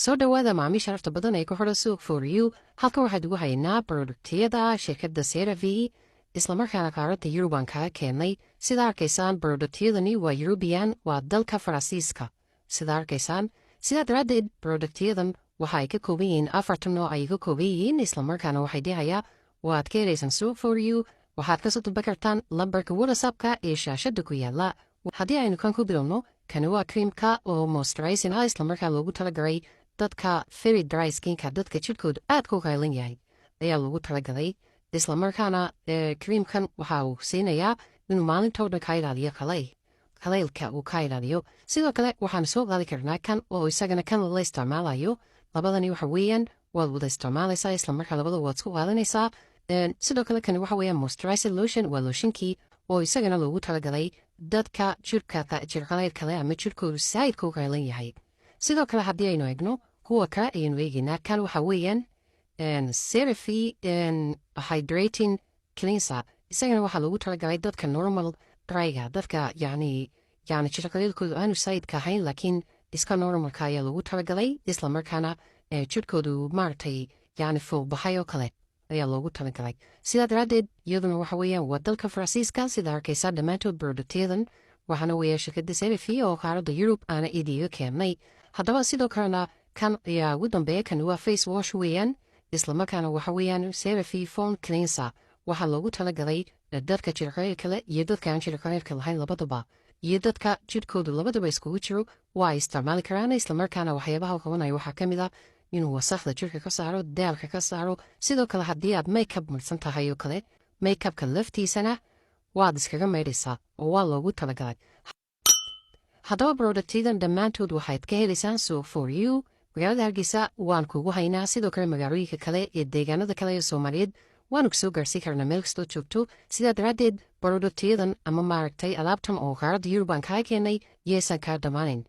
Soo dhowaada, macaamiil sharafta badan ee ku xidhan Suuq For You. Halkan waxaad ugu haynaa productyada shirkadda CeraVe, islamarkaana qaaradda Yurub aan kaga keennay. Sida arkaysaan, productyadani waa European, waa dalka Faransiiska, sida arkaysaan. Sidaa daraaddeed, productyadan waxa ay ka kooban yihiin afartan nooc ay ka kooban yihiin, islamarkaana waxay dhihayaa waad ka helaysaan Suuq For You. Waxaad kasoo dalban kartaan lambarka WhatsAppka ee shaashada ku yaala. Haddii aynu kan ku bilowno, kani waa creamka oo moisturizing ah, islamarkaa loogu talagalay dadka very dry skinka, dadka jidhkoodu aadka u qaylan yahay ayaa loogu talagalay. Islamarkaana creamkan waxa uu siinayaa inuu maalintoo dhan ka ilaaliyo qalaylka uu ka ilaaliyo. Sidoo kale waxaan soo qaadi karnaa kan oo isagana kan lala isticmaalayo. Labadani waxa weeyaan waad wada isticmaalaysaa, islamarkaa labada waad isku qaadanaysaa. Sidoo kale kani waxa weeyaan moisturizer lotion, waa lotionkii oo isagana loogu talagalay dadka jirka jirqalaylka leh ama jirkoodu saayidka u qaylan yahay. Sidoo kale haddii aynu eegno kuwa kale ayaynu eegaynaa, kan waxa weeyaan CeraVe Hydrating Cleanser. Isagana waxaa loogu talagalay dadka normal dryga, dadka yani jirqalaylkoodu aanu saayidka ahayn laakiin iska normalka ayaa loogu talagalay, islamarkaana jirkoodu maaragtay yani fuuqbaxay oo kale ayaa loogu talagalay. Sidaa daraaddeed, iyaduna waxa weeyaan waa dalka Faransiiska. Sida arkaysaa, dhammaantood productyadan waxaana weeya shirkadda CeraVe oo qaaradda Yurub aana idiiga keennay. Haddaba sidoo kalena kan ayaa ugu dambeeya. Kan waa face wash weeyaan, islamarkaana waxa weeyaan CeraVe Foam Cleanser. Waxaa loogu talagalay dadka jirqaleylka leh iyo dadka aan jirqaleylka lahayn labadaba, iyo dadka jidhkoodu labadaba iskugu jiro waa ay isticmaali karaan. Islamarkaana waxyaabaha qabanaya waxaa ka mid ah inuu wasakhda jirka ka saaro, daalka ka saaro. Sidoo kale haddii aad makeup marsan tahay oo kale, makeupka laftiisana waad iskaga maydhaysaa oo waa loogu talagalay. Haddaba productyadan dhammaantood waxaad ka helaysaan Suuq For You. Magaalada Hargeysa waan kugu haynaa, sidoo kale magaalooyinka kale iyo deegaanada kale ee Soomaaliyeed waanu kusoo gaarsiin karnaa meel kastoo joogto. Sidaa daraaddeed, productyadan ama maaragtay alaabtan oo qaaradda Yurub aan kaa keenay yeesan kaa dhammaanayn.